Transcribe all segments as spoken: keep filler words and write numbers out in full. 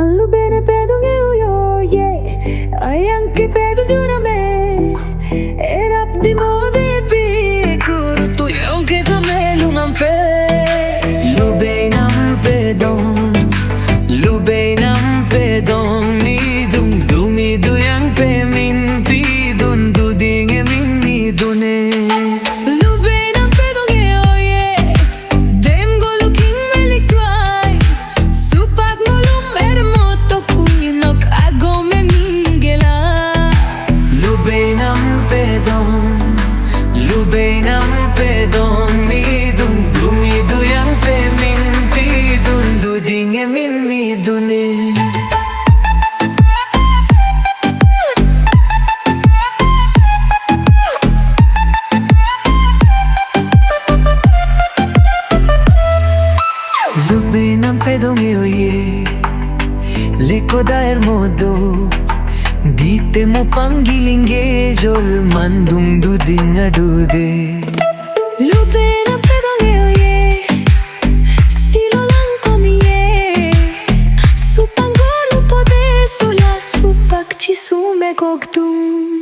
Lubena pedong e oye, ayang ke pedong juname. Erap di mode pi kuru tu yong ke kame lungam pe. Lubena pedong, lubena pedong, midung dumi duyang pe min pidun duding e min midune. Lubena pedong e oye, dem golu king melik tuai. Supak ngolum ermo toku inok agome minggela. Lubena pedong, lubena pedong, midung dumi duyang pe min pidun duding e min midune. Lubena pedong e oye, leko daer modo, dite mo panggilinge jol mandung duding adude. Lubena pedong e oye, silo langkom ye, supang golu pode sula supak Jisu me gogdung.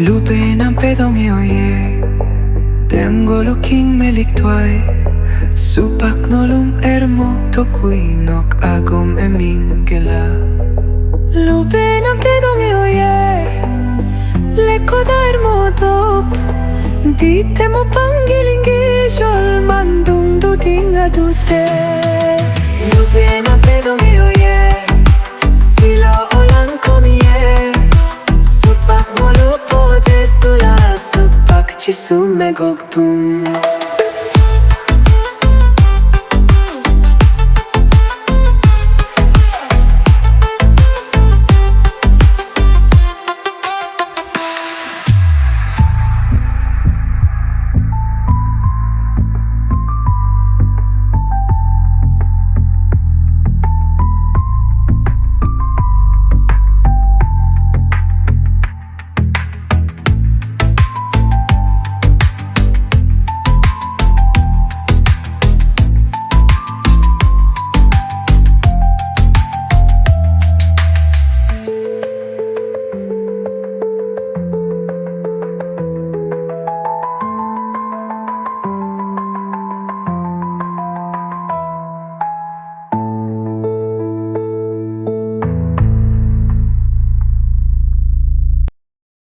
Lubena pedong e oye, dem golu king melik tuai. Supak nolum ermo toku inok agom e minggela. Lubena pedong e oye, leko daer modo, dite mo panggilinge jol mandung duding adude. Lubena pedong e oye, silo langkom ye, supak ngolu pode sula supak Jisu me gogdung.